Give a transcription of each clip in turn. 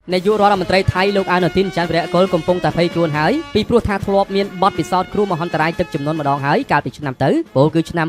នាយករដ្ឋមន្ត្រីថៃលោកអានុធីនច័ន្ទវរៈកុលកំពុងតែភ័យខ្លួនហើយពីព្រោះថាធ្លាប់មានបទពិសោធន៍គ្រោះមហន្តរាយទឹកជំនន់ម្ដងហើយកាលពីឆ្នាំទៅពោលគឺឆ្នាំ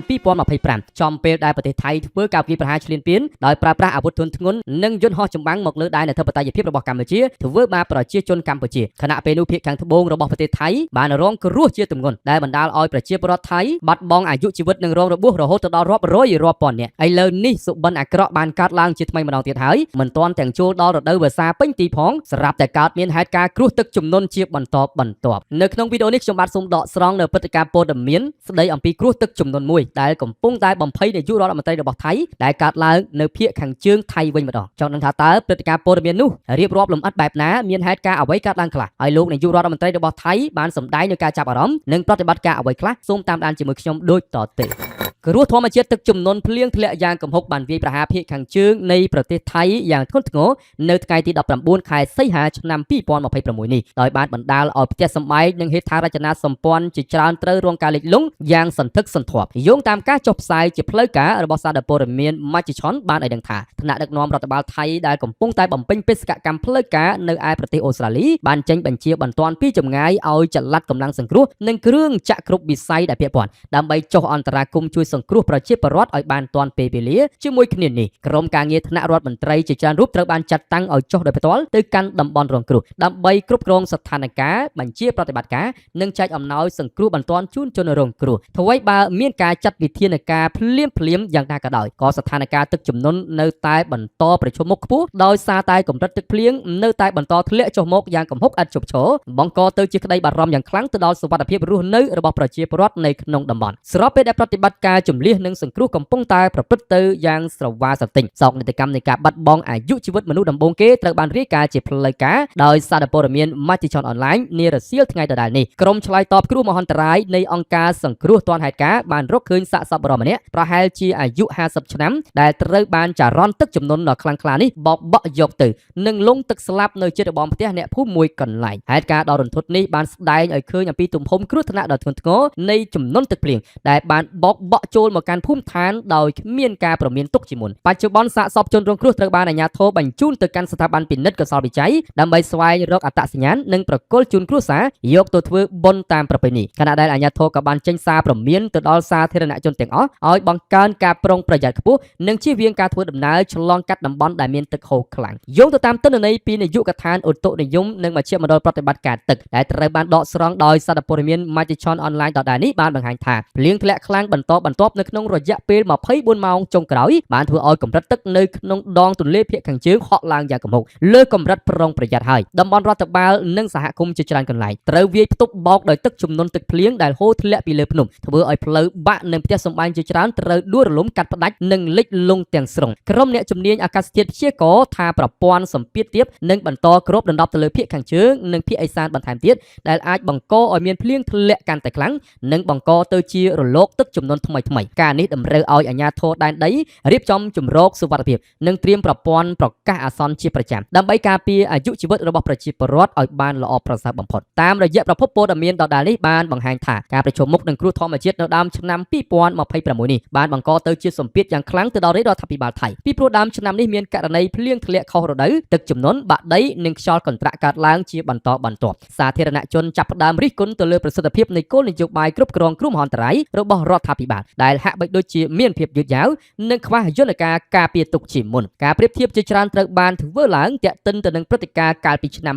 2025ចំពេលដែលប្រទេសថៃធ្វើការវាយប្រហារឈ្លានពានដោយប្រើប្រាស់អាវុធធុនធ្ងន់និងយន្តហោះចម្បាំងមកលើដែនអធិបតេយ្យភាពរបស់កម្ពុជាធ្វើបាបប្រជាជនកម្ពុជាខណៈពេលនោះភាគខាងត្បូងរបស់ប្រទេសថៃបានរងគ្រោះជាទម្ងន់ដែលបណ្ដាលឲ្យប្រជាពលរដ្ឋថៃបាត់បង់អាយុជីវិតនិងរងរបួសរហូតទៅដល់រាប់រយរាប់ពាន់នាក់ឥឡូវនេះសុបិនអាក្រក់បានកើតឡើងជាថ្មីម្ដងទៀតហើយមិនទាន់ទាំងចូលដល់រដូវវស្សាពេញទីផងស្រាប់តែកើតមានហេតុការណ៍គ្រោះទឹកជំនន់ជាបន្តបន្ទាប់នៅក្នុងវីដេអូនេះខ្ញុំបាទសូមដកស្រង់នៅព្រឹត្តិការណ៍ព័ត៌មានស្ដីអំពីគ្រោះទឹកជំនន់មួយដែលកំពុងតែបំភ័យនាយករដ្ឋមន្ត្រីរបស់ថៃដែលកើតឡើងនៅភាគខាងជើងថៃវិញម្ដងចង់ដឹងថាតើព្រឹត្តិការណ៍ព័ត៌មាននោះរៀបរាប់លម្អិតបែបណាមានហេតុការណ៍អ្វីកើតឡើងខ្លះហើយលោកនាយករដ្ឋមន្ត្រីរបស់ថៃបានសម្ដែងនៅការចាប់អារម្មណ៍និងប្រតិបត្តិការអ្វីខ្លះសូមតាមដានជាមួយខ្ញុំដូចតទៅ គ្រោះធម្មជាតិទឹកជំនន់ភ្លៀងធ្លាក់យ៉ាងគំហុកបានវាយប្រហារភាគខាងជើងនៃប្រទេសថៃយ៉ាងធ្ងន់ធ្ងរនៅថ្ងៃទី19ខែសីហាឆ្នាំ2026នេះដោយបានបណ្ដាលឲ្យផ្ទះសម្បែងនិងហេដ្ឋារចនាសម្ព័ន្ធជាច្រើនត្រូវរងការលិចលង់យ៉ាងសន្ធឹកសន្ធាប់យោងតាមការចុះផ្សាយជាផ្លូវការរបស់សារព័ត៌មានមជ្ឈជនបានឲ្យដឹងថាថ្នាក់ដឹកនាំរដ្ឋបាលថៃដែលកំពុងតែបំពេញបេសកកម្មផ្លូវការនៅឯប្រទេសអូស្ត្រាលីបានចេញបញ្ជាបន្ទាន់ពីចម្ងាយឲ្យចល័តកម្លាំងសង្គ្រោះនិងគ្រឿងចាក់គ្រប់វិស័យដែលពាក់ព័ន្ធ ដើម្បីចុះអន្តរាគមន៍ជួយសង្គ្រោះប្រជាពលរដ្ឋឲ្យបានទាន់ពេលវេលាជាមួយគ្នានេះក្រុមការងារថ្នាក់រដ្ឋមន្ត្រីជាច្រើនរូបត្រូវបានចាត់តាំងឲ្យចុះដោយផ្ទាល់ទៅកាន់តំបន់រងគ្រោះដើម្បីគ្រប់គ្រងស្ថានភាពបញ្ជាប្រតិបត្តិការនិងចែកអំណោយសង្គ្រោះបន្ទាន់ជូនជនរងគ្រោះថ្វីបើមានការចាត់វិធានការភ្លាមភ្លាមយ៉ាងណាក៏ដោយក៏ស្ថានភាពទឹកជំនន់នៅតែបន្តប្រឈមមុខខ្ពស់ដោយសារតែកម្រិតទឹកភ្លៀងនៅតែបន្តធ្លាក់ចុះមកយ៉ាងគំហុកឥតឈប់ឈរបង្កទៅជាក្តីបារម្ភយ៉ាងខ្លាំងទៅដល់សុវត្ថិភាពរស់នៅរបស់ប្រជាពលរដ្ឋនៅក្នុងតំបន់ស្របពេលដែលប្រតិបត្តិការជំលះនិងសង្គ្រោះកំពុងតែប្រព្រឹត្តទៅយ៉ាងស្រវាស្រទិញសោកនាដកម្មនៃការបាត់បង់អាយុជីវិតមនុស្សដំបូងគេត្រូវបានរាយការណ៍ជាផ្លូវការដោយសារព័ត៌មានមជ្ឈជនអនឡាញនារសៀលថ្ងៃដដែលនេះក្រុមឆ្លើយតបគ្រោះមហន្តរាយនៃអង្គការសង្គ្រោះទាន់ហេតុការណ៍បានរកឃើញសាកសពបុរសម្នាក់ប្រហែលជាអាយុ50ឆ្នាំដែលត្រូវបានចរន្តទឹកជំនន់ដ៏ខ្លាំងក្លានេះបោកបក់យកទៅ និងលង់ទឹកស្លាប់នៅជិតរបងផ្ទះអ្នកភូមិមួយកន្លែងហេតុការណ៍ដ៏រន្ធត់នេះបានស្ដែងឲ្យឃើញអំពីទំហំគ្រោះថ្នាក់ដ៏ធ្ងន់ធ្ងរនៃចំនួនទឹកភ្លៀងដែលបានបោកបក់ចូលមកកាន់ភូមិឋានដោយគ្មានការប្រមានទុកជាមុនបច្ចុប្បន្នសាកសពជនរងគ្រោះត្រូវបានអាជ្ញាធរបញ្ជូនទៅកាន់ស្ថាប័នពិនិត្យកោសលវិច័យដើម្បីស្វែងរកអត្តសញ្ញាណនិងប្រគល់ជូនគ្រួសារយកទៅធ្វើបុណ្យតាមប្រពៃណីខណៈដែលអាជ្ញាធរក៏បានចេញសារព្រមានទៅដល់សាធារណជនទាំងអស់ឲ្យបង្កើនការប្រុងប្រយ័ត្នខ្ពស់ និងជៀសវាងការធ្វើដំណើរឆ្លងកាត់តំបន់ដែលមានទឹកហូរខ្លាំងយោងទៅតាមទិន្នន័យពីនាយកដ្ឋានឧតុនិយមនិងមជ្ឈមណ្ឌលប្រតិបត្តិការទឹកដែលត្រូវបានដកស្រង់ដោយសារព័ត៌មានមជ្ឈជនអនឡាញដដែលនេះបានបង្ហាញថាភ្លៀងធ្លាក់ខ្លាំងបន្តបន្ទាប់នៅក្នុងរយៈពេល24ម៉ោងចុងក្រោយបានធ្វើឲ្យកម្រិតទឹកនៅក្នុងដងទន្លេភាគខាងជើងហក់ឡើងយ៉ាងគំហុកលើកម្រិតប្រុងប្រយ័ត្នហើយតំបន់រដ្ឋបាលនិងសហគមន៍ជាច្រើនកន្លែងត្រូវវាយផ្ទប់បោកដោយទឹកជំនន់ទឹកភ្លៀងដែលហូរធ្លាក់ពីលើភ្នំធ្វើឲ្យផ្លូវបាក់និងផ្ទះសម្បែងជាច្រើនត្រូវដួលរលំកាត់ផ្ដាច់និងលិចលង់ទាំងស្រុងក្រុមអ្នកជំនាញអាកាសធាតុព្យាករណ៍ថាប្រព័ន្ធសម្ពាធទាបនឹងបន្តគ្របដណ្ដប់ទៅលើភាគខាងជើងនិងភាគឦសានបន្ថែមទៀតដែលអាចបង្កឲ្យមានភ្លៀងធ្លាក់កាន់តែខ្លាំងនិងបង្កទៅជារលកទឹកជំនន់ថ្មីៗការនេះតម្រូវឲ្យអាជ្ញាធរដែនដីរៀបចំជំរកសុវត្ថិភាពនិងត្រៀមប្រព័ន្ធប្រកាសអាសន្នជាប្រចាំដើម្បីការពារអាយុជីវិតរបស់ប្រជាពលរដ្ឋឲ្យបានល្អប្រសើរបំផុតតាមរយៈប្រភពព័ត៌មានដដែលនេះបានបង្ហាញថាការប្រឈមមុខនឹងគ្រោះធម្មជាតិនៅដើមឆ្នាំ2026នេះបានបង្កទៅជាសម្ពាធយ៉ាងខ្លាំងទៅដល់រាជរដ្ឋាភិបាលថៃពីព្រោះដើមឆ្នាំនេះមានករណីភ្លៀងធ្លាក់ខុសរដូវទឹកជំនន់បាក់ដីនិងខ្យល់កន្ត្រាក់កើតឡើងជាបន្តបន្ទាប់សាធារណជនចាប់ផ្ដើមរិះគន់ទៅលើប្រសិទ្ធភាពនៃគោលនយោបាយគ្រប់គ្រងគ្រោះមហន្តរាយរបស់រដ្ឋាភិបាលដែលហាក់បីដូចជាមានភាពយឺតយ៉ាវ និងខ្វះយន្តការការពារទុកជាមុនការប្រៀបធៀបជាច្រើនត្រូវបានធ្វើឡើងទាក់ទិនទៅនឹងព្រឹត្តិការណ៍កាលពីឆ្នាំ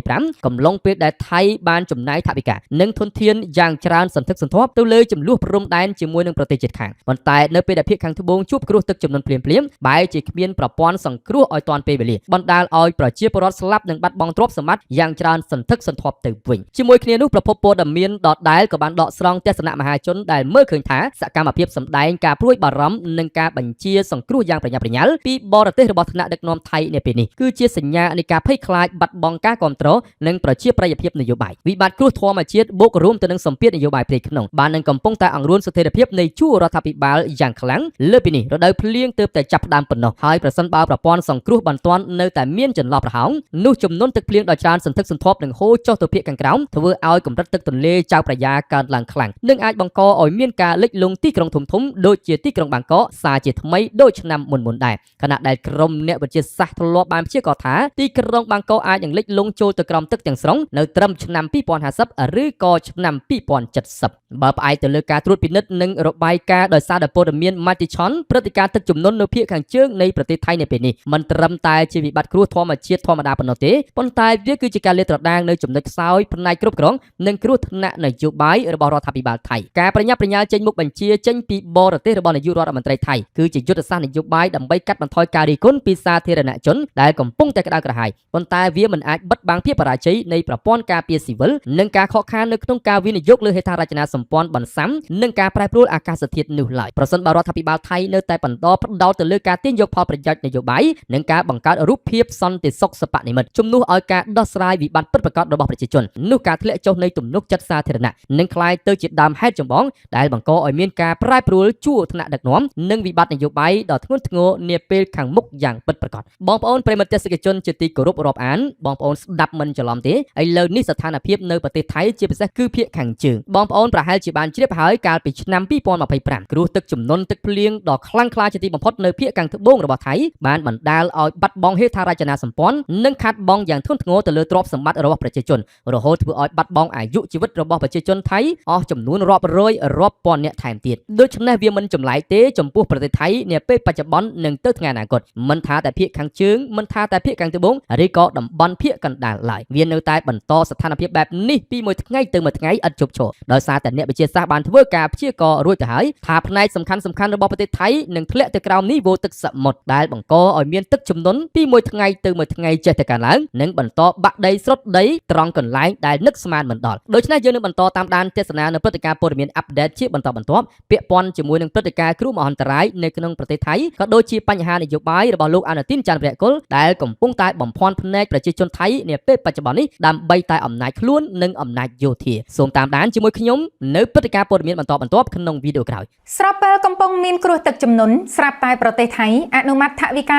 2025កំឡុងពេលដែលថៃបានចំណាយថវិកានិងធនធានយ៉ាងច្រើនសន្ធឹកសន្ធាប់ទៅលើចំនួនព្រំដែនជាមួយនឹងប្រទេសជិតខាងប៉ុន្តែនៅពេលដែលភាគខាងត្បូងជួបគ្រោះទឹកជំនន់ភ្លាមៗបែរជាគ្មានប្រព័ន្ធសង្គ្រោះឲ្យទាន់ពេលវេលាបណ្ដាលឲ្យប្រជាពលរដ្ឋស្លាប់និងបាត់បង់ទ្រព្យសម្បត្តិយ៉ាងច្រើនសន្ធឹកសន្ធាប់ទៅវិញជាមួយគ្នានោះប្រភពព័ត៌មានដដែលក៏បានដកស្រង់ទស្សនៈមហាជនដែលមើលឃើញថាសកម្មភាពសម្ដែងការព្រួយបារម្ភនិងការបញ្ជាសង្គ្រោះយ៉ាងប្រញាប់ប្រញាល់ពីបរទេសរបស់ថ្នាក់ដឹកនាំថៃនាពេលនេះគឺជាសញ្ញានៃការភ័យខ្លាចបាត់បង់ការគ្រប់គ្រងនិងប្រជាប្រិយភាពនយោបាយវិបត្តិគ្រោះធម្មជាតិបូករួមទៅនឹងសម្ពាធនយោបាយផ្ទៃក្នុងបាននឹងកំពុងតែអង្រួនស្ថិរភាពនៃជួររដ្ឋាភិបាលយ៉ាងខ្លាំងលើសពីនេះរដូវភ្លៀងទើបតែចាប់ផ្ដើមប៉ុណ្ណោះហើយប្រសិនបើប្រព័ន្ធសង្គ្រោះបន្ទាន់នៅតែមានចន្លោះប្រហោងនោះចំនួនទឹកភ្លៀងដ៏ច្រើនសន្ធឹកសន្ធាប់នឹងហូរចុះទៅភាគខាងក្រោមធ្វើឲ្យកម្រិតទឹកទន្លេចៅព្រះយាកើនឡើងខ្លាំងនិងអាចបង្កឲ្យមានការលិចលង់ទី ក្រុងធំៗដូចជាទីក្រុងបាងកកសារជាថ្មីដូចឆ្នាំមុនៗដែរខណៈដែលក្រុមអ្នកវិទ្យាសាស្ត្រធ្លាប់បានព្យាករណ៍ថាទីក្រុងបាងកកអាចនឹងលិចលង់ចូលទៅក្រោមទឹកទាំងស្រុងនៅត្រឹមឆ្នាំ2050ឬក៏ឆ្នាំ2070បើផ្អែកទៅលើការត្រួតពិនិត្យនិងរបាយការណ៍ដោយសារតែព័ត៌មាន Matichon ព្រឹត្តិការណ៍ទឹកជំនន់នៅភាគខាងជើងនៃប្រទេសថៃនៅពេលនេះមិនត្រឹមតែជាវិបត្តិគ្រោះធម្មជាតិធម្មតាប៉ុណ្ណោះទេប៉ុន្តែវាគឺជាការលាតត្រដាងនៅចំណុចខ្សោយផ្នែកគ្រប់គ្រងនិងគ្រោះថ្នាក់នយោបាយរបស់រដ្ឋាភិបាលថៃការប្រញាប់ប្រញាល់ចេញមុខបញ្ជាចេញពីបរទេសរបស់នាយករដ្ឋមន្ត្រីថៃគឺជាយុទ្ធសាស្ត្រនយោបាយដើម្បីកាត់បន្ថយការរិះគន់ពីសាធារណជនដែលកំពុងតែក្តៅក្រហាយប៉ុន្តែវាមិនអាចបិទបាំងភាពបរាជ័យនៃប្រព័ន្ធការពារស៊ីវិលនិងការខកខាននៅក្នុងការវិនិយោគលើហេដ្ឋារចនាសម្ព័ន្ធបន្សាំនិងការប្រែប្រួលអាកាសធាតុនោះឡើយប្រសិនបើរដ្ឋាភិបាលថៃនៅតែបន្តផ្ដោតទៅលើការទាញយកផលប្រយោជន៍នយោបាយនិងការបង្កើតរូបភាពសន្តិសុខសពនិមិត្តជំនួសឲ្យការដោះស្រាយវិបត្តិពិតប្រាកដរបស់ប្រជាជននោះការធ្លាក់ចុះនៃទំនុកចិត្តសាធារណៈនឹងក្លាយទៅជាដើមហេតុចម្បងដែលបង្កឲ្យមានការប្រែប្រួលជួរថ្នាក់ដឹកនាំនិងវិបត្តិនយោបាយដ៏ធ្ងន់ធ្ងរនាពេលខាងមុខយ៉ាងពិតប្រាកដបងប្អូនប្រិយមិត្តទស្សនិកជនជាទីគោរពរាប់អានបងប្អូនស្ដាប់មិនច្រឡំទេឥឡូវនេះស្ថានភាពនៅប្រទេសថៃជាពិសេសគឺភាគខាងជើងបងប្អូនប្រហែលជាបានជ្រាបហើយកាលពីឆ្នាំ2025គ្រោះទឹកជំនន់ទឹកភ្លៀងដ៏ខ្លាំងក្លាជាទីបំផុតនៅភាគខាងត្បូងរបស់ថៃបានបណ្ដាលឲ្យបាត់បង់ហេដ្ឋារចនាសម្ព័ន្ធនិងខាតបង់យ៉ាងធ្ងន់ធ្ងរទៅលើទ្រព្យសម្បត្តិរបស់ប្រជាជនរហូតធ្វើឲ្យបាត់បង់អាយុជីវិតរបស់ប្រជាជនថៃអស់ចំនួនរាប់រយរាប់ពាន់នាក់ថែមទៀតដូច្នេះវាមិនចម្លែកទេចំពោះប្រទេសថៃនាពេលបច្ចុប្បន្ននិងទៅថ្ងៃអនាគតមិនថាតែភាគខាងជើងមិនថាតែភាគខាងត្បូងឬក៏តំបន់ភាគកណ្ដាលឡើយវានៅតែបន្តស្ថានភាពបែបនេះពីមួយថ្ងៃទៅមួយថ្ងៃឥតជប់ឈរដោយសារតែអ្នកវិទ្យាសាស្ត្របានធ្វើការព្យាករណ៍រួចទៅហើយថាផ្នែកសំខាន់ៗរបស់ប្រទេសថៃនឹងធ្លាក់ទៅក្រោមនីវ៉ូទឹកសមុទ្រដែលបង្កឲ្យមានទឹកជំនន់ពីមួយថ្ងៃទៅមួយថ្ងៃចេះតែកើនឡើងនិងបន្តបាក់ដីស្រុតដីត្រង់កន្លែងដែលនឹកស្មានមិនដល់ដូច្នេះយើងនឹងបន្តតាមដានទស្សនានៅព្រឹត្តិការណ៍ព័ត៌មាន update ជាបន្តបន្ទាប់ពាក់ព័ន្ធជាមួយនឹងព្រឹត្តិការណ៍គ្រោះមហន្តរាយនៅក្នុងប្រទេសថៃក៏ដូចជាបញ្ហានយោបាយរបស់លោកអានុទីនច័ន្ទវរៈគុលដែលកំពុងតែបំភាន់ភ្នែកប្រជាជនថៃនាពេលបច្ចុប្បន្ននេះដើម្បីតែអំណាចខ្លួននិងអំណាចយោធាសូមតាមដានជាមួយខ្ញុំនៅព្រឹត្តិការណ៍ព័ត៌មានបន្តបន្ទាប់ក្នុងវីដេអូក្រោយ ស្របពេលកំពុងមានគ្រោះទឹកជំនន់ស្រាប់តែប្រទេសថៃអនុម័តថវិកា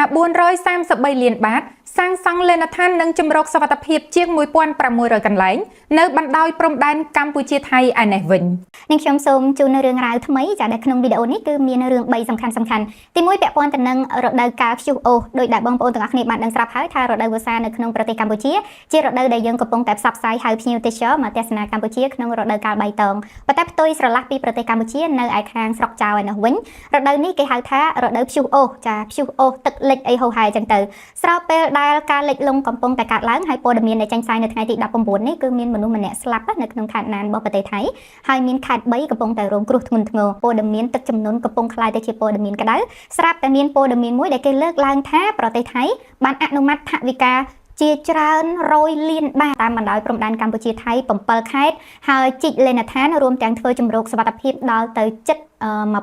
433លានបាតសាងសង់លេណដ្ឋាននិងជម្រកសុវត្ថិភាពជាង1600កន្លែងនៅបណ្ដោយព្រំដែនកម្ពុជាថៃឯនេះវិញ នាងខ្ញុំសូមជូននៅរឿងរ៉ាវថ្មីចាដែលក្នុងវីដេអូនេះគឺមានរឿង3សំខាន់សំខាន់ទី1ពាក់ព័ន្ធទៅនឹងរដូវកាលព្យុះអូសដោយដែលបងប្អូនទាំងអស់គ្នាបានដឹងស្រាប់ហើយថារដូវវស្សានៅក្នុងប្រទេសកម្ពុជាជារដូវដែលយើងកំពុងតែផ្សព្វផ្សាយហៅភ្ញៀវទេសចរមកទស្សនាកម្ពុជាក្នុងរដូវកាលបៃតងប៉ុន្តែផ្ទុយស្រឡះពីប្រទេសកម្ពុជានៅឯខាងស្រុកចៅឯនោះវិញរដូវនេះគេហៅថារដូវព្យុះអូសចាព្យុះអូសទឹកលិចអីហូរហែចឹងទៅស្របពេលដែលការលិចលង់កំពុងតែកើតឡើងហើយព័ត៌មានដែលចេញផ្សាយនៅថ្ងៃទី19នេះគឺមានមនុស្សម្នាក់ស្លាប់នៅក្នុងខេត្តណានរបស់ប្រទេសថៃ ហើយមានខេត្ត3កំពុងតែរងគ្រោះធ្ងន់ធ្ងរព័ត៌មានទឹកជំនន់កំពុងក្លាយទៅជាព័ត៌មានក្តៅស្រាប់តែមានព័ត៌មានមួយដែលគេលើកឡើងថាប្រទេសថៃបានអនុម័តថវិកាជាច្រើនរយលានបាតតាមបណ្ដោយព្រំដែនកម្ពុជាថៃ7ខេត្តហើយជីកលេណដ្ឋានរួមទាំងធ្វើជំរកសុវត្ថិភាពដល់ទៅជិត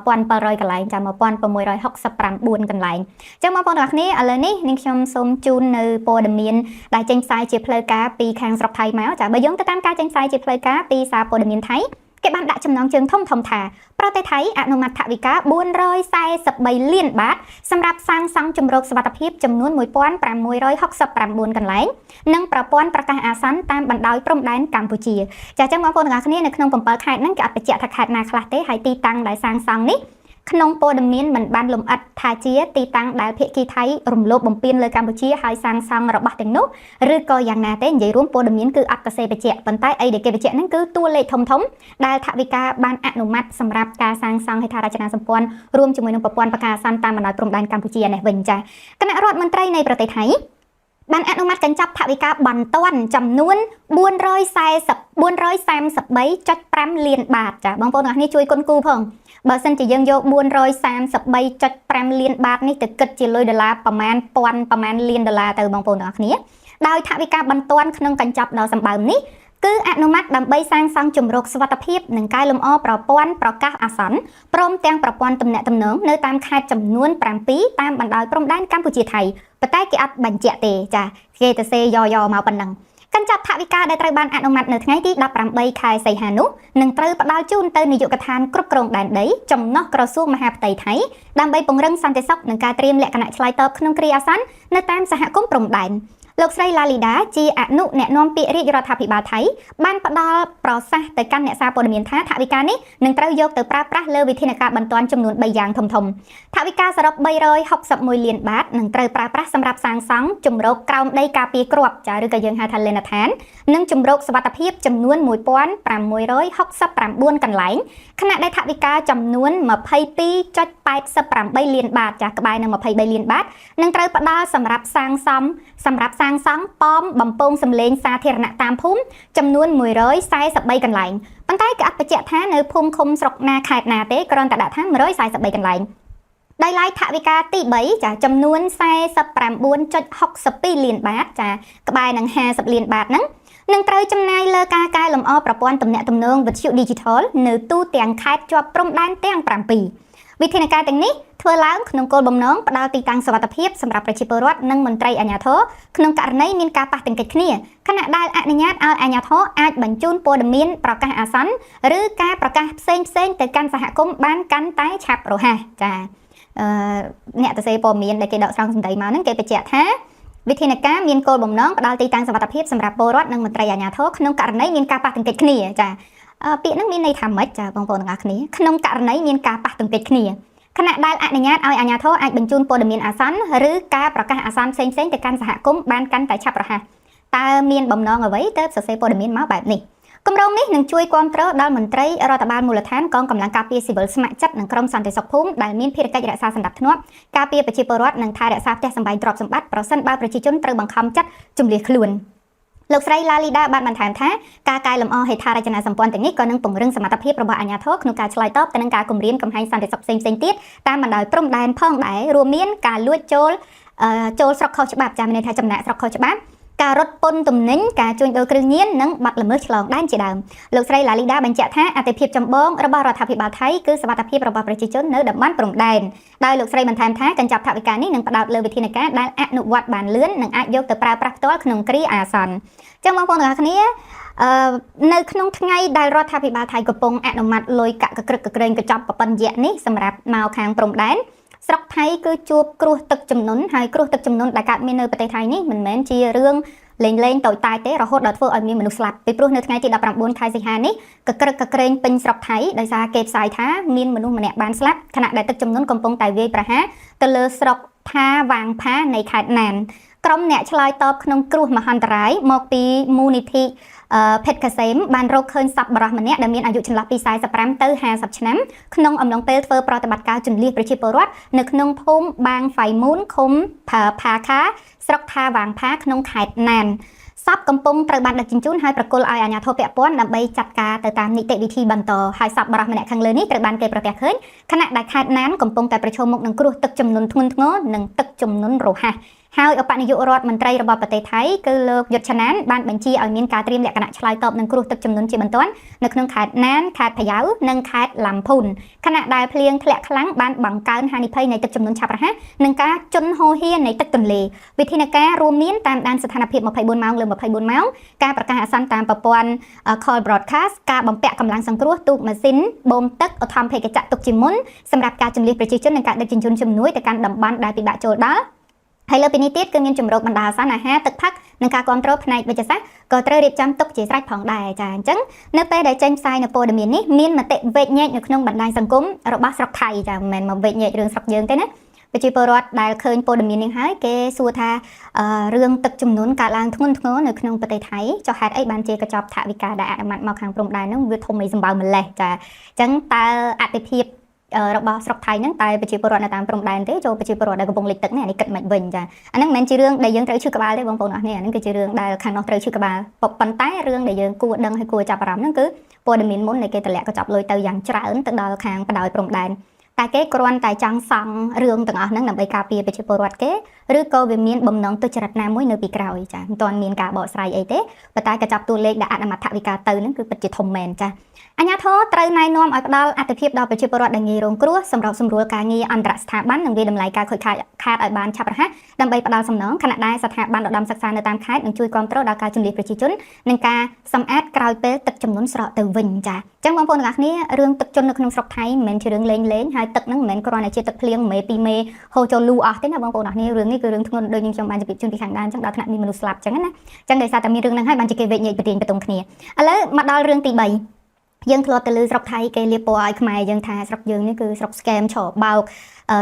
1700កន្លែងចា1669កន្លែងអញ្ចឹងបងប្អូនទាំងអស់គ្នាឥឡូវនេះនាងខ្ញុំសូមជូននៅព័ត៌មានដែលចេញផ្សាយជាផ្លូវការពីខាងស្រុកថៃមកចាបើយើងទៅតាមការចេញផ្សាយជាផ្លូវការពីសារព័ត៌មានថៃគេបានដាក់ចំណងជើងធំធំថាប្រទេសថៃអនុម័តថវិកា443លានបាតសម្រាប់សាងសង់ជម្រកសុវត្ថិភាពចំនួន1669កន្លែងនិងប្រព័ន្ធប្រកាសអាសន្នតាមបណ្ដោយព្រំដែនកម្ពុជាចា៎ចឹងបងប្អូនទាំងអស់គ្នានៅក្នុង7ខេត្តហ្នឹងគេអត់បញ្ជាក់ថាខេត្តណាខ្លះទេហើយទីតាំងដែលសាងសង់នេះក្នុងព័ត៌មានមិនបានលម្អិតថាជាទីតាំងដែលភាគីថៃរំលោភបំពានលើកម្ពុជាហើយសាងសង់របស់ទាំងនោះឬក៏យ៉ាងណាទេនិយាយរួមព័ត៌មានគឺអត់កសេបញ្ជាក់ប៉ុន្តែអីដែលគេបញ្ជាក់ហ្នឹងគឺតួលេខធំធំដែលថវិកាបានអនុម័តសម្រាប់ការសាងសង់ហេដ្ឋារចនាសម្ព័ន្ធរួមជាមួយនឹងប្រព័ន្ធប្រកាសអាសន្នតាមបណ្ដោយព្រំដែនកម្ពុជានេះវិញចា៎គណៈរដ្ឋមន្ត្រីនៃប្រទេសថៃបានអនុម័តកញ្ចប់ថវិកាបន្ទាន់ចំនួន440 433.5លានបាតចាបងប្អូនទាំងអស់គ្នាជួយគុណគូផងបើសិនជាយើងយក433.5លានបាតនេះទៅគិតជាលុយដុល្លារប្រមាណពាន់ប្រមាណលានដុល្លារទៅបងប្អូនទាំងអស់គ្នាដោយថវិកាបន្ទាន់ក្នុងកញ្ចប់ដ៏សម្បើមនេះគឺអនុម័តដើម្បីសាងសង់ជម្រកសុវត្ថិភាពនិងកែលម្អប្រព័ន្ធប្រកាសអាសន្នព្រមទាំងប្រព័ន្ធទំនាក់ទំនងនៅតាមខេត្តចំនួន7តាមបណ្ដោយព្រំដែនកម្ពុជាថៃប៉ុន្តែគេអត់បញ្ជាក់ទេចាគេទៅសេយ៉យ៉មកប៉ុណ្ណឹងកញ្ចប់ថវិកាដែលត្រូវបានអនុម័តនៅថ្ងៃទី18ខែសីហានោះនឹងត្រូវផ្ដល់ជូនទៅនាយកដ្ឋានគ្រប់គ្រងដែនដីចំណុះក្រសួងមហាផ្ទៃថៃដើម្បីពង្រឹងសន្តិសុខនិងការត្រៀមលក្ខណៈឆ្លើយតបក្នុងគ្រាអាសន្ននៅតាមសហគមន៍ព្រំដែន លោកស្រីឡាលីដាជាអនុអ្នកនាំពាក្យរាជរដ្ឋាភិបាលថៃបានផ្ដល់ប្រសាសន៍ទៅកាន់អ្នកសារព័ត៌មានថាថវិកានេះនឹងត្រូវយកទៅប្រើប្រាស់លើវិធានការបន្ទាន់ចំនួន3យ៉ាងធំៗថវិកាសរុប361លានបាតនឹងត្រូវប្រើប្រាស់សម្រាប់សាងសង់ជម្រកក្រោមដីការពារគ្រាប់ចាឬក៏យើងហៅថាលេនដ្ឋាននិងជម្រកសុវត្ថិភាពចំនួន1669កន្លែងខណៈដែលថវិកាចំនួន22.88លានបាតចាក្បែរនឹង23លានបាតនឹងត្រូវផ្ដល់សម្រាប់សាងសង់សម្រាប់សាងសង់ប៉មបំពងសម្លេងសាធារណៈតាមភូមិចំនួន143កន្លែងប៉ុន្តែគេអត់បញ្ជាក់ថានៅភូមិឃុំស្រុកណាខេត្តណាទេគ្រាន់តែដាក់ថា143កន្លែងដោយឡែកថវិកាទី3ចាចំនួន49.62លានបាតចាក្បែរនឹង50លានបាតហ្នឹងនឹងត្រូវចំណាយលើការកែលម្អប្រព័ន្ធទំនាក់ទំនងវិទ្យុ Digital នៅទូទាំងខេត្តជាប់ព្រំដែនទាំង7វិធានការទាំងនេះធ្វើឡើងក្នុងគោលបំណងផ្ដល់ទីតាំងសុវត្ថិភាពសម្រាប់ប្រជាពលរដ្ឋនិងមន្ត្រីអាជ្ញាធរក្នុងករណីមានការប៉ះទង្គិចគ្នាខណៈដែលអនុញ្ញាតឲ្យអាជ្ញាធរអាចបញ្ជូនព័ត៌មានប្រកាសអាសន្នឬការប្រកាសផ្សេងៗទៅកាន់សហគមន៍បានកាន់តែឆាប់រហ័សចាអឺអ្នកសរសេរព័ត៌មានដែលគេដកស្រង់សម្ដីមកហ្នឹងគេបញ្ជាក់ថាវិធានការមានគោលបំណងផ្ដល់ទីតាំងសុវត្ថិភាពសម្រាប់ពលរដ្ឋនិងមន្ត្រីអាជ្ញាធរក្នុងករណីមានការប៉ះទង្គិចគ្នាចាពាក្យហ្នឹងមានន័យថាម៉េចចាបងប្អូនទាំងអស់គ្នាក្នុងករណីមានការប៉ះទង្គិចគ្នាខណៈដែលអនុញ្ញាតឲ្យអាជ្ញាធរអាចបញ្ជូនព័ត៌មានអាសន្នឬការប្រកាសអាសន្នផ្សេងៗទៅកាន់សហគមន៍បានកាន់តែឆាប់រហ័សតើមានបំណងអ្វីទៅសរសេរព័ត៌មានមកបែបនេះគម្រោងនេះនឹងជួយគាំទ្រដល់មន្ត្រីរដ្ឋបាលមូលដ្ឋានកងកម្លាំងការពារស៊ីវិលស្ម័គ្រចិត្តនិងក្រុមសន្តិសុខភូមិដែលមានភារកិច្ចរក្សាសណ្ដាប់ធ្នាប់ការពារប្រជាពលរដ្ឋនិងថែរក្សាផ្ទះសម្បែងទ្រព្យសម្បត្តិប្រសិនបើប្រជាជនត្រូវបង្ខំចិត្តជម្លៀសខ្លួនលោកស្រីឡាលីដាបានបន្ថែមថាការកែលម្អហេដ្ឋារចនាសម្ព័ន្ធទាំងនេះក៏នឹងពង្រឹងសមត្ថភាពរបស់អាជ្ញាធរក្នុងការឆ្លើយតបទៅនឹងការគំរាមកំហែងសន្តិសុខផ្សេងៗទៀតតាមបណ្ដោយព្រំដែនផងដែររួមមានការលួចចូលចូលស្រុកខុសច្បាប់ចាមានន័យថាចំណាកស្រុកខុសច្បាប់ការរត់ពន្ធទំនិញការជួញដូរគ្រឿងញៀននិងបទល្មើសឆ្លងដែនជាដើមលោកស្រីឡាលីដាបញ្ជាក់ថាអតិភិបចម្បងរបស់រដ្ឋាភិបាលថៃគឺសុវត្ថិភាពរបស់ប្រជាជននៅតំបន់ព្រំដែនដោយលោកស្រីបន្ថែមថាកញ្ចប់ថវិកានេះនឹងផ្ដោតលើវិធានការដែលអនុវត្តបានលឿននិងអាចយកទៅប្រើប្រាស់ផ្ទាល់ក្នុងគ្រាអាសន្នចឹងបងប្អូនទាំងអស់គ្នាអឺនៅក្នុងថ្ងៃដែលរដ្ឋាភិបាលថៃកំពុងអនុម័តលុយកាក់កក្រឹកកក្រែងកញ្ចប់ប្រពន្ធយៈនេះសម្រាប់មកខាងព្រំដែនស្រុកថៃគឺជួបគ្រោះទឹកជំនន់ហើយគ្រោះទឹកជំនន់ដែលកើតមាននៅប្រទេសថៃនេះមិនមែនជារឿងលេងលេងតូចតាចទេរហូតដល់ធ្វើឲ្យមានមនុស្សស្លាប់ពីព្រោះនៅថ្ងៃទី19ខែសីហានេះកក្រឹកកក្រែងពេញស្រុកថៃដោយសារគេផ្សាយថាមានមនុស្សម្នាក់បានស្លាប់ខណៈដែលទឹកជំនន់កំពុងតែវាយប្រហារទៅលើស្រុកថាវាងផានៃខេត្តណានក្រុមអ្នកឆ្លើយតបក្នុងគ្រោះមហន្តរាយមកពីមូលនិធិភេតកាសេមបានរកឃើញសពបុរសម្នាក់ដែលមានអាយុចន្លោះពី45ទៅ50ឆ្នាំក្នុងអំឡុងពេលធ្វើប្រតិបត្តិការជម្លៀសប្រជាពលរដ្ឋនៅក្នុងភូមិបាងហ្វៃមូនឃុំផាខាស្រុកថាវាងផាក្នុងខេត្តណានសពកំពុងត្រូវបានដឹកជញ្ជូនហើយប្រគល់ឲ្យអាជ្ញាធរពាក់ព័ន្ធដើម្បីចាត់ការទៅតាមនីតិវិធីបន្តហើយសពបុរសម្នាក់ខាងលើនេះត្រូវបានគេប្រទះឃើញខណៈដែលខេត្តណានកំពុងតែប្រឈមមុខនឹងគ្រោះទឹកជំនន់ធ្ងន់ធ្ងរនិងទឹកជំនន់រហ័សហើយឧបនាយករដ្ឋមន្ត្រីរបស់ប្រទេសថៃគឺលោកយុទ្ធឆាណានបានបញ្ជាឲ្យមានការត្រៀមលក្ខណៈឆ្លើយតបនឹងគ្រោះទឹកជំនន់ជាបន្ទាន់នៅក្នុងខេត្តណានខេត្តផាយ៉ៅនិងខេត្តឡាំភូនខណៈដែលភ្លៀងធ្លាក់ខ្លាំងបានបង្កើនហានិភ័យនៃទឹកជំនន់ឆាប់រហ័សនិងការជន់ហូរហៀរនៃទឹកទន្លេវិធានការរួមមានតាមដានស្ថានភាព24ម៉ោងលើ24ម៉ោងការប្រកាសអាសន្នតាមប្រព័ន្ធ call broadcast ការបំពាក់កម្លាំងសង្គ្រោះទូកម៉ាស៊ីនបូមទឹកឧទ្ធម្ភាគចក្រទុកជាមុនសម្រាប់ការជម្លៀសប្រជាជននិងការដឹកជញ្ជូនជំនួយទៅកាន់តំបន់ដែលពិបាកចូលដល់ហើយលើពីនេះទៀតគឺមានជំរកបណ្ដោះអាសន្នអាហារទឹកផឹកនិងការគ្រប់គ្រងផ្នែកវិទ្យាសាស្ត្រក៏ត្រូវរៀបចំទុកជាស្រេចផងដែរចាអញ្ចឹងនៅពេលដែលចេញផ្សាយនៅព័ត៌មាននេះមានមតិវែកញែកនៅក្នុងបណ្ដាញសង្គមរបស់ស្រុកថៃចាមិនមែនមកវែកញែករឿងស្រុកយើងទេណាប្រជាពលរដ្ឋដែលឃើញព័ត៌មាននេះហើយគេសួរថារឿងទឹកជំនន់កើតឡើងធ្ងន់ធ្ងរនៅក្នុងប្រទេសថៃចុះហេតុអីបានជាកញ្ចប់ថវិកាដែលអនុម័តមកខាងព្រំដែនហ្នឹងវាធំអីសម្បើមម្លេះចាអញ្ចឹងតើអតិភិបរបស់ស្រុកថៃហ្នឹងតែប្រជាពលរដ្ឋនៅតាមព្រំដែនទេចូលប្រជាពលរដ្ឋដែលកំពុងលិចទឹកនេះអានេះគិតមិនវិញចាអាហ្នឹងមិនមែនជារឿងដែលយើងត្រូវឈឺក្បាលទេបងប្អូនអរគ្នាអាហ្នឹងគឺជារឿងដែលខាងនោះត្រូវឈឺក្បាលប៉ុន្តែរឿងដែលយើងគួរដឹងហើយគួរចាប់អារម្មណ៍ហ្នឹងគឺព័ត៌មានមុននៃគេតម្លាក់កញ្ចប់លុយទៅយ៉ាងច្រើនទៅដល់ខាងបដោយព្រំដែនតែគេគ្រាន់តែចង់សង់រឿងទាំងអស់ហ្នឹងដើម្បីការពារប្រជាពលរដ្ឋគេឬក៏វាមានបំណងទុច្ចរិតណាមួយនៅពីក្រោយចាមិនទាន់មានការបកស្រាយអីទេប៉ុន្តែកញ្ចប់តួលេខដែលអនុម័តថវិកាទៅហ្នឹងគឺពិតជាធំមែនចាអាជ្ញាធរត្រូវណែនាំឲ្យផ្ដល់អត្ថិភាពដល់ប្រជាពលរដ្ឋដែលងាយរងគ្រោះសម្របសម្រួលការងារអន្តរស្ថាប័ននិងវាយតម្លៃការខូចខាតឲ្យបានឆាប់រហ័សដើម្បីផ្ដល់សំណងខណៈដែលស្ថាប័នឧត្តមសិក្សានៅតាមខេត្តនឹងជួយគាំទ្រដល់ការជម្លៀសប្រជាជននិងការសម្អាតក្រោយពេលទឹកជំនន់ស្រកទៅវិញចាអញ្ចឹងបងប្អូនទាំងអស់គ្នារឿងទឹកជន់នៅក្នុងស្រុកថៃមិនមែនជារឿងលេងលេងហើយ ទឹកហ្នឹងមិនមែនគ្រាន់តែជាទឹកភ្លៀងមេពីរមេហូរចូលលូអស់ទេណាបងប្អូនអរគ្នារឿងនេះគឺរឿងធ្ងន់ដូចខ្ញុំខ្ញុំបានជម្រាបជូនពីខាងដើមអញ្ចឹងដល់ថ្នាក់មានមនុស្សស្លាប់អញ្ចឹងណាអញ្ចឹងដោយសារតែមានរឿងហ្នឹងហើយបានជាគេវែកញែកប្រទៀងប្រទងគ្នាឥឡូវមកដល់រឿងទី3យើងធ្លាប់ទៅលើស្រុកថៃគេលាបពណ៌ឲ្យខ្មែរយើងថាស្រុកយើងនេះគឺស្រុក scam ឆបោក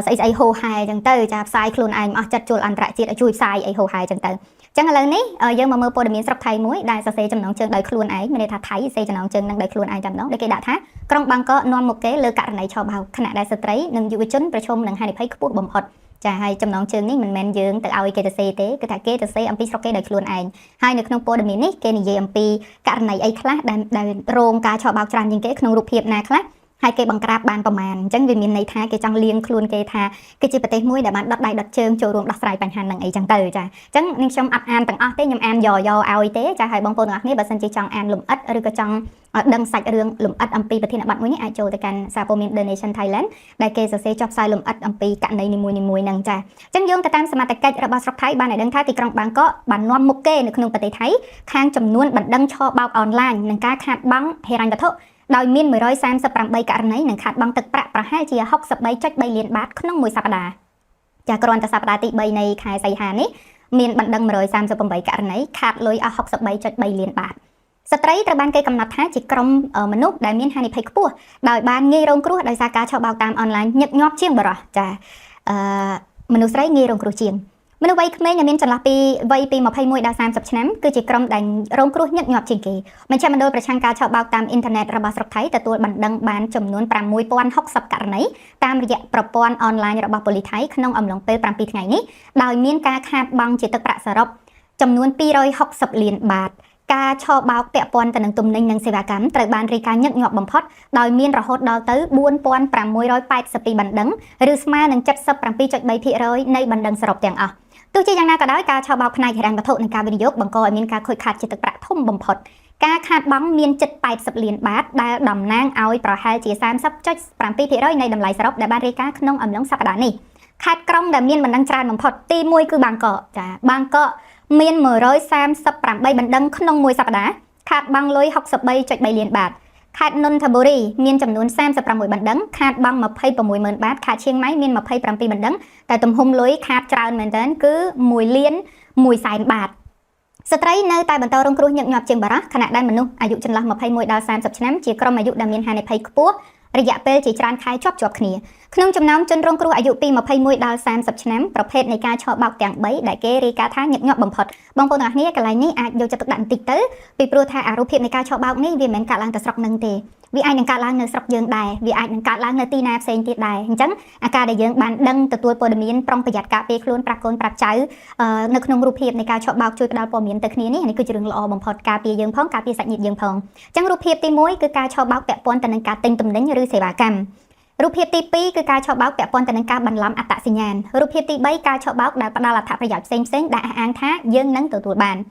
ស្អីស្អីហូហែអញ្ចឹងទៅចាផ្សាយខ្លួនឯងអស់ចិត្តជួលអន្តរជាតិឲ្យជួយផ្សាយអីហូហែអញ្ចឹងទៅចឹងឥឡូវនេះយើងមកមើលព័ត៌មានស្រុកថៃមួយដែលសរសេរចំណងជើងដោយខ្លួនឯងមានន័យថាថៃសរសេរចំណងជើងនឹងដោយខ្លួនឯងតែម្ដងដែលគេដាក់ថាក្រុងបាងកកនាំមុខគេលើករណីឆបោកខណៈដែលស្ត្រីនិងយុវជនប្រឈមនឹងហានិភ័យខ្ពស់បំផុតចាហើយចំណងជើងនេះមិនមែនយើងទៅឲ្យគេទៅសេទេគឺថាគេទៅសេអំពីស្រុកគេដោយខ្លួនឯងហើយនៅក្នុងព័ត៌មាននេះគេនិយាយអំពីករណីអីខ្លះដែលដែលរងការឆបោកច្រើនជាងគេក្នុងរូបភាពណាខ្លះហើយគេបង្ក្រាបបានប្រមាណអញ្ចឹងវាមានន័យថាគេចង់លៀងខ្លួនគេថាគឺជាប្រទេសមួយដែលបានដុតដៃដុតជើងចូលរួមដោះស្រាយបញ្ហានឹងអីចឹងទៅចាអញ្ចឹងនាងខ្ញុំអត់អានទាំងអស់ទេខ្ញុំអានយកយកឲ្យទេចាហើយបងប្អូនទាំងអស់គ្នាបើសិនជាចង់អានលម្អិតឬក៏ចង់ដឹងសាច់រឿងលម្អិតអំពីប្រធានបទមួយនេះអាចចូលទៅកាន់សារព័ត៌មាន The Nation Thailand ដែលគេសរសេរចុះផ្សាយលម្អិតអំពីករណីនីមួយៗហ្នឹងចាអញ្ចឹងយោងទៅតាមសមត្ថកិច្ចរបស់ស្រុកថៃបានឲ្យដឹងថាទីក្រុងបាងកកបាននាំមុខគេនៅក្នុងប្រទេសថៃខាងចំនួនបណ្ដឹងឆបោកអនឡាញនិងការខាតបង់ហិរញ្ញវត្ថុដោយមាន138ករណីនិងខាតបង់ទឹកប្រាក់ប្រហែលជា63.3លានបាតក្នុងមួយសប្តាហ៍ចាគ្រាន់តែសប្តាហ៍ទី3នៃខែសីហានេះមានបណ្ដឹង138ករណីខាតលុយអស់63.3លានបាតស្ត្រីត្រូវបានគេកំណត់ថាជាក្រុមមនុស្សដែលមានហានិភ័យខ្ពស់ដោយបានងាយរងគ្រោះដោយសារការឆបោកតាមអនឡាញញឹកញាប់ជាងបុរសចាអឺមនុស្សស្រីងាយរងគ្រោះជាងមនុស្សវ័យក្មេងដែលមានចន្លោះពីវ័យពី21ដល់30ឆ្នាំគឺជាក្រុមដែលរងគ្រោះញឹកញាប់ជាងគេមជ្ឈមណ្ឌលប្រឆាំងការឆបោកតាមអ៊ីនធឺណិតរបស់ស្រុកថៃទទួលបណ្ដឹងបានចំនួន6060ករណីតាមរយៈប្រព័ន្ធអនឡាញរបស់ប៉ូលីសថៃក្នុងអំឡុងពេល7ថ្ងៃនេះដោយមានការខាតបង់ជាទឹកប្រាក់សរុបចំនួន260លានបាតការឆបោកពាក់ព័ន្ធទៅនឹងទំនិញនិងសេវាកម្មត្រូវបានរាយការណ៍ញឹកញាប់បំផុតដោយមានរហូតដល់ទៅ4682បណ្ដឹងឬស្មើនឹង77.3%នៃបណ្ដឹងសរុបទាំងអស់ទោះជាយ៉ាងណាក៏ដោយការឆបោកផ្នែកហិរញ្ញវត្ថុនិងការវិនិយោគបង្កឲ្យមានការខូចខាតជាទឹកប្រាក់ធំបំផុតការខាតបង់មានជិត80លានបាតដែលតំណាងឲ្យប្រហែលជា30.7%នៃតម្លៃសរុបដែលបានរាយការណ៍ក្នុងអំឡុងសប្តាហ៍នេះខេត្តក្រុងដែលមានបណ្ដឹងច្រើនបំផុតទី1គឺបាងកកចាបាងកកមាន138បណ្ដឹងក្នុងមួយសប្តាហ៍ខាតបង់លុយ63.3លានបាតខេត្តនុនថបុរីមានចំនួន36បណ្ដឹងខាតបង់26ម៉ឺនបាតខេត្តឈៀងម៉ៃមាន27បណ្ដឹងតែទំហំលុយខាតច្រើនមែនទែនគឺ1លាន1សែនបាតស្ត្រីនៅតែបន្តរងគ្រោះញឹកញាប់ជាងបុរសខណៈដែលមនុស្សអាយុចន្លោះ21ដល់30ឆ្នាំជាក្រុមអាយុដែលមានហានិភ័យខ្ពស់រយៈពេលជាច្រើនខែជាប់ជាប់គ្នាក្នុងចំណោមជនរងគ្រោះអាយុពី21ដល់30ឆ្នាំប្រភេទនៃការឆបោកទាំង3ដែលគេរាយការណ៍ថាញឹកញាប់បំផុតបងប្អូនទាំងអស់គ្នាកន្លែងនេះអាចយកចិត្តទុកដាក់បន្តិចទៅពីព្រោះថាអារូបភាពនៃការឆបោកនេះវាមិនមែនកើតឡើងតែស្រុកនឹងទេវាអាចនឹងកើតឡើងនៅស្រុកយើងដែរវាអាចនឹងកើតឡើងនៅទីណាផ្សេងទៀតដែរអញ្ចឹងអាការដែលយើងបានដឹងទទួលព័ត៌មានប្រុងប្រយ័ត្នការពារខ្លួនប្រាប់កូនប្រាប់ចៅនៅក្នុងរូបភាពនៃការឆបោកជួយផ្ដល់ព័ត៌មានទៅគ្នានេះនេះគឺជារឿងល្អបំផុតការពារយើងផងការពារសាច់ញាតិយើងផងអញ្ចឹងរូបភាពទី1គឺការឆបោកពាក់ព័ន្ធទៅនឹងការទិញទំនិញឬសេវាកម្មរូបភាពទី2គឺការឆបោកពាក់ព័ន្ធទៅនឹងការបន្លំអត្តសញ្ញាណរូបភាពទី3ការឆបោកដែលផ្ដល់អត្ថប្រយោជន៍ផ្សេងៗដែលអះអាងថាយើងនឹងទទួលបាន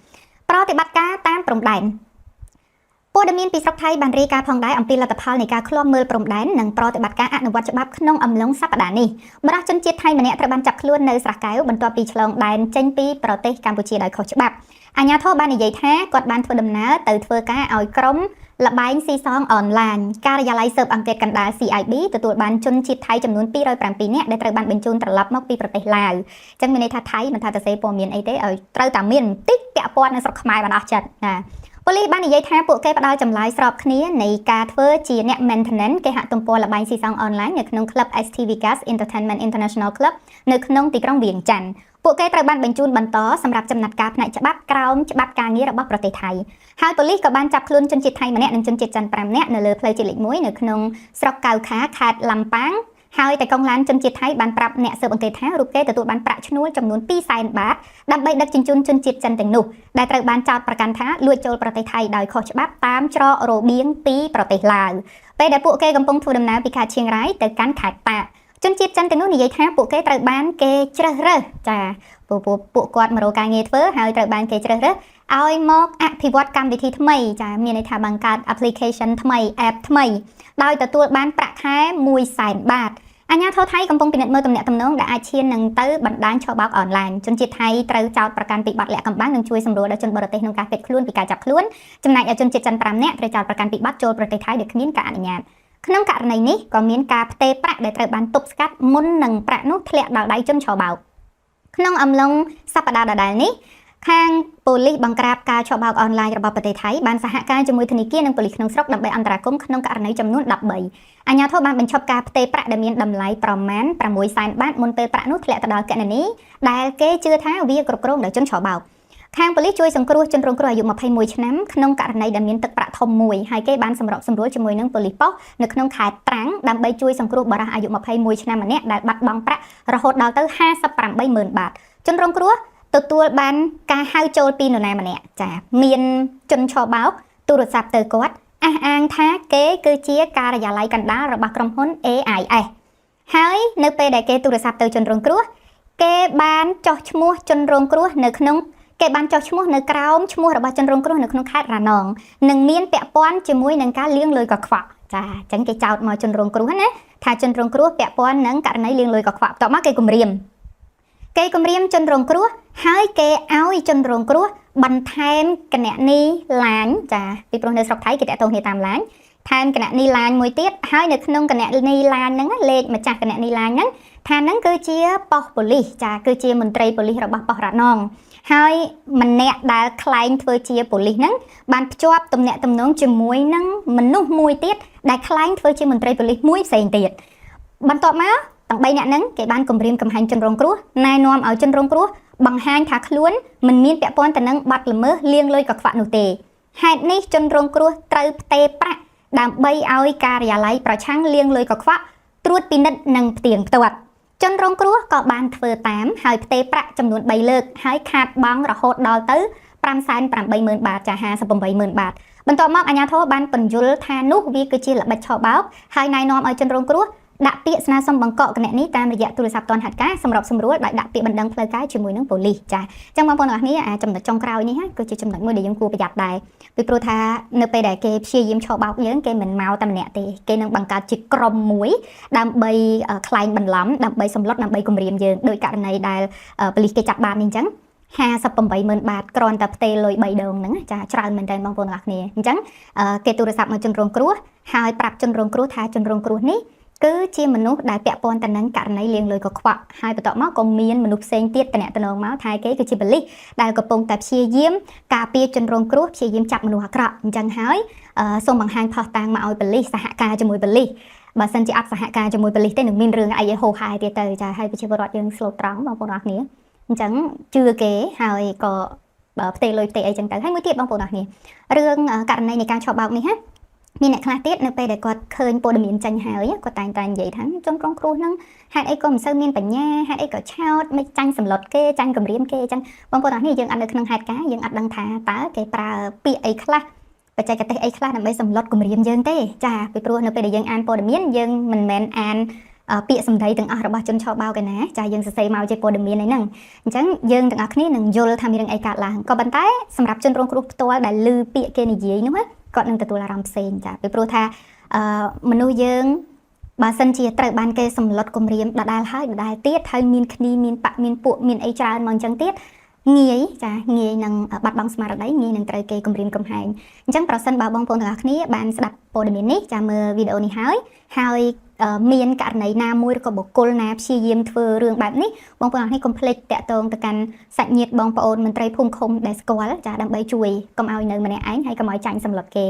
ប្រតិបត្តិការតាមព្រំដែនព័ត៌មានពីស្រុកថៃបានរាយការណ៍ផងដែរអំពីលទ្ធផលនៃការឃ្លាំមើលព្រំដែននិងប្រតិបត្តិការអនុវត្តច្បាប់ក្នុងអំឡុងសប្តាហ៍នេះបុរសជនជាតិថៃម្នាក់ត្រូវបានចាប់ខ្លួននៅស្រះកែវបន្ទាប់ពីឆ្លងដែនចេញពីប្រទេសកម្ពុជាដោយខុសច្បាប់អាជ្ញាធរបាននិយាយថាគាត់បានធ្វើដំណើរទៅធ្វើការឲ្យក្រុមល្បែងស៊ីសងអនឡាញការិយាល័យស៊ើបអង្កេតកណ្ដាល CIB ទទួលបានជនជាតិថៃចំនួន207នាក់ដែលត្រូវបានបញ្ជូនត្រឡប់មកពីប្រទេសឡាវអញ្ចឹងមានន័យថាថៃមិនថាទៅសេព័ត៌មានអីទេឲ្យត្រូវតែមានបន្តិចពាក់ព័ន្ធនឹងស្រុកខ្មែរបានអស់ចិត្តណាប៉ូលីសបាននិយាយថាពួកគេផ្ដល់ចម្លើយស្របគ្នានៃការធ្វើជាអ្នក maintenance គេហទំព័រល្បែងស៊ីសងអនឡាញនៅក្នុង Club ST Vegas Entertainment International Club នៅក្នុងទីក្រុងវៀងច័ន្ទពួកគេត្រូវបានបញ្ជូនបន្តសម្រាប់ចំណាត់ការផ្នែកច្បាប់ក្រោមច្បាប់ការងាររបស់ប្រទេសថៃហើយប៉ូលីសក៏បានចាប់ខ្លួនជនជាតិថៃម្នាក់និងជនជាតិចិន5នាក់នៅលើផ្លូវជាតិលេខ1នៅក្នុងស្រុកកៅខាខេត្តឡាំប៉ាងហើយតែកងឡានជនជាតិថៃបានប្រាប់អ្នកស៊ើបអង្កេតថារូបគេទទួលបានប្រាក់ឈ្នួលចំនួន2សែនបាតដើម្បីដឹកជញ្ជូនជនជាតិចិនទាំងនោះដែលត្រូវបានចោទប្រកាន់ថាលួចចូលប្រទេសថៃដោយខុសច្បាប់តាមច្រករបៀងពីប្រទេសឡាវពេលដែលពួកគេកំពុងធ្វើដំណើរពីខេត្តឈៀងរ៉ៃទៅកាន់ខេត្តតាកជនជាតិចិនទាំងនោះនិយាយថាពួកគេត្រូវបានគេជ្រើសរើសចាពួកពួកគាត់មករកការងារធ្វើហើយត្រូវបានគេជ្រើសរើសឲ្យមកអភិវឌ្ឍកម្មវិធីថ្មីចាមានន័យថាបង្កើត application ថ្មី app ថ្មីដោយទទួលបានប្រាក់ខែ1សែនបាតអាជ្ញាធរថៃកំពុងពិនិត្យមើលទំនាក់ទំនងដែលអាចឈាននឹងទៅបណ្ដាញឆបោកអនឡាញជនជាតិថៃត្រូវចោទប្រកាន់ពីបទលាក់កំបាំងនិងជួយសម្រួលដល់ជនបរទេសក្នុងការគេចខ្លួនពីការចាប់ខ្លួនចំណែកឯជនជាតិចិន5នាក់ត្រូវចោទប្រកាន់ពីបទចូលប្រទេសថៃដោយគ្មានការអនុញ្ញាត។ ក្នុងករណីនេះក៏មានការផ្ទេរប្រាក់ដែលត្រូវបានទប់ស្កាត់មុននឹងប្រាក់នោះធ្លាក់ដល់ដៃជនឆបោកក្នុងអំឡុងសប្តាហ៍ដដែលនេះខាងប៉ូលីសបង្ក្រាបការឆបោកអនឡាញរបស់ប្រទេសថៃបានសហការជាមួយធនាគារនិងប៉ូលីសក្នុងស្រុកដើម្បីអន្តរាគមន៍ក្នុងករណីចំនួន13អាជ្ញាធរបានបញ្ឈប់ការផ្ទេរប្រាក់ដែលមានតម្លៃប្រមាណ6សែនបាតមុនពេលប្រាក់នោះធ្លាក់ទៅដល់គណនីដែលគេជឿថាវាគ្រប់គ្រងដោយជនឆបោកខាងប៉ូលីសជួយសង្គ្រោះជនរងគ្រោះអាយុ21ឆ្នាំក្នុងករណីដែលមានទឹកប្រាក់ធំមួយហើយគេបានសម្របសម្រួលជាមួយនឹងប៉ូលីសប៉ុស្តិ៍នៅក្នុងខេត្តត្រាំងដើម្បីជួយសង្គ្រោះបុរសអាយុ21ឆ្នាំម្នាក់ដែលបាត់បង់ប្រាក់រហូតដល់ទៅ58ម៉ឺនបាតជនរងគ្រោះទទួលបានការហៅចូលពីនរណាម្នាក់ចាមានជនឆបោកទូរស័ព្ទទៅគាត់អះអាងថាគេគឺជាការិយាល័យកណ្ដាលរបស់ក្រុមហ៊ុន AIS ហើយនៅពេលដែលគេទូរស័ព្ទទៅជនរងគ្រោះគេបានចោះឈ្មោះជនរងគ្រោះនៅក្នុងគេបានចុះឈ្មោះនៅក្រោមឈ្មោះរបស់ជនរងគ្រោះនៅក្នុងខេត្តរណងនិងមានពាក់ព័ន្ធជាមួយនឹងការលាងលុយកខ្វក់ចាអញ្ចឹងគេចោទមកជនរងគ្រោះណាថាជនរងគ្រោះពាក់ព័ន្ធនឹងករណីលាងលុយកខ្វក់បន្ទាប់មកគេគម្រាមគេគម្រាមជនរងគ្រោះហើយគេឲ្យជនរងគ្រោះបន្ថែមគណនី LINE ចាពីព្រោះនៅស្រុកថៃគេតាក់ទងគ្នាតាម LINE ថែមគណនី LINE មួយទៀតហើយនៅក្នុងគណនី LINE ហ្នឹងលេខម្ចាស់គណនី LINE ហ្នឹងថាហ្នឹងគឺជាប៉ុស្តិ៍ប៉ូលីសចាគឺជាមន្ត្រីប៉ូលីសរបស់ប៉ុស្តិ៍រណងហើយម្នាក់ដែលក្លែងធ្វើជាប៉ូលីសហ្នឹងបានភ្ជាប់ទំនាក់ទំនងជាមួយនឹងមនុស្សមួយទៀតដែលក្លែងធ្វើជាមន្ត្រីប៉ូលីសមួយផ្សេងទៀតបន្ទាប់មកទាំង3នាក់ហ្នឹងគេបានគម្រាមកំហែងជនរងគ្រោះណែនាំឲ្យជនរងគ្រោះបង្ហាញថាខ្លួនមិនមានពាក់ព័ន្ធទៅនឹងបទល្មើសលាងលុយកខ្វក់នោះទេហេតុនេះជនរងគ្រោះត្រូវផ្ទេរប្រាក់ដើម្បីឲ្យការិយាល័យប្រឆាំងលាងលុយកខ្វក់ត្រួតពិនិត្យនិងផ្ទៀងផ្ទាត់ជនរងគ្រោះក៏បានធ្វើតាមហើយផ្ទេរប្រាក់ចំនួន3លើកហើយខាតបង់រហូតដល់ទៅ580,000បាតចា58,000បាតបន្ទាប់មកអាជ្ញាធរបានពន្យល់ថានោះវាគឺជាល្បិចឆបោកហើយណែនាំឲ្យជនរងគ្រោះដាក់ពាក្យស្នើសុំបង្កកគណនីតាមរយៈទូរស័ព្ទទាន់ហេតុការណ៍សម្របសម្រួលដោយដាក់ពាក្យបណ្ដឹងផ្លូវការជាមួយនឹងប៉ូលីសចាអញ្ចឹងបងប្អូនទាំងអស់គ្នាអាចំណុចចុងក្រោយនេះគឺជាចំណុចមួយដែលយើងគួរប្រយ័ត្នដែរពីព្រោះថានៅពេលដែលគេព្យាយាមឆបោកយើងគេមិនមកតែម្នាក់ទេគេនឹងបង្កើតជាក្រុមមួយដើម្បីក្លែងបន្លំដើម្បីសម្លុតដើម្បីគំរាមយើងដោយករណីដែលប៉ូលីសគេចាប់បាននេះអញ្ចឹង58ម៉ឺនបាតគ្រាន់តែផ្ទេរលុយ3ដងហ្នឹងចាច្រើនមែនតើបងប្អូនទាំងអស់គ្នាអញ្ចឹងគេទូរស័ព្ទមកជនរងគ្រោះហើយប្រាប់ជនរងគ្រោះថាជនរងគ្រោះនេះគឺជាមនុស្សដែលពាក់ព័ន្ធទៅនឹងករណីលាងលុយកខ្វក់ហើយបន្ទាប់មកក៏មានមនុស្សផ្សេងទៀតតំណងមកថាគេគឺជាប៉ូលីសដែលកំពុងតែព្យាយាមការពារជនរងគ្រោះព្យាយាមចាប់មនុស្សអាក្រក់អញ្ចឹងហើយសូមបង្ហាញភស្តុតាងមកឲ្យប៉ូលីសសហការជាមួយប៉ូលីសបើសិនជាអត់សហការជាមួយប៉ូលីសទេនឹងមានរឿងអីឲ្យហូហែទៀតទៅចាហើយប្រជាពលរដ្ឋយើងស្លូតត្រង់បងប្អូនអរគ្នាអញ្ចឹងជឿគេហើយក៏ផ្ទេរលុយផ្ទេរអីចឹងទៅហើយមួយទៀតបងប្អូនអរគ្នារឿងករណីនៃការឆបោកនេះណាមានអ្នកខ្លះទៀតនៅពេលដែលគាត់ឃើញព័ត៌មានចេញហើយគាត់តែងតែនិយាយថាជនរងគ្រោះហ្នឹងហេតុអីក៏មិនសូវមានបញ្ញាហេតុអីក៏ឆោតមិនចាញ់សម្លុតគេចាញ់គម្រាមគេអញ្ចឹងបងប្អូនអរនេះយើងអត់នៅក្នុងហេតុការណ៍យើងអត់ដឹងថាតើគេប្រើពាក្យអីខ្លះបច្ចេកទេសអីខ្លះដើម្បីសម្លុតគម្រាមយើងទេចាពីព្រោះនៅពេលដែលយើងអានព័ត៌មានយើងមិនមែនអានពាក្យសម្ដីទាំងអស់របស់ជនឆបោកឯណាចាយើងសរសេរមកជាព័ត៌មានអីហ្នឹងអញ្ចឹងយើងទាំងអស់គ្នានឹងយល់ថាមានរឿងអីកើតឡើងក៏ប៉ុន្តែសម្រាប់ជនរងគ្រោះផ្ទាល់ដែលឮពាក្យគេនិយាយនោះគាត់នឹងទទួលអារម្មណ៍ផ្សេងចាពីព្រោះថាអឺមនុស្សយើងបើសិនជាត្រូវបានគេសម្លុតគម្រាមដដែលហើយដដែលទៀតហើយមានគ្នាមានបកមានពួកមានអីច្រើនមកអញ្ចឹងទៀតងាយចាងាយនឹងបាត់បង់ស្មារតីងាយនឹងត្រូវគេគម្រាមកំហែងអញ្ចឹងប្រសិនបើបងប្អូនទាំងអស់គ្នាបានស្ដាប់ព័ត៌មាននេះចាមើលវីដេអូនេះហើយហើយមានករណីណាមួយឬក៏បុគ្គលណាព្យាយាមធ្វើរឿងបែបនេះបងប្អូនអរគ្នាកុំភ្លេចតាក់ទងទៅកាន់សាច់ញាតិបងប្អូនមន្ត្រីភូមិឃុំដែលស្គាល់ចាដើម្បីជួយកុំឲ្យនៅម្នាក់ឯងហើយកុំឲ្យចាញ់សម្លុតគេ។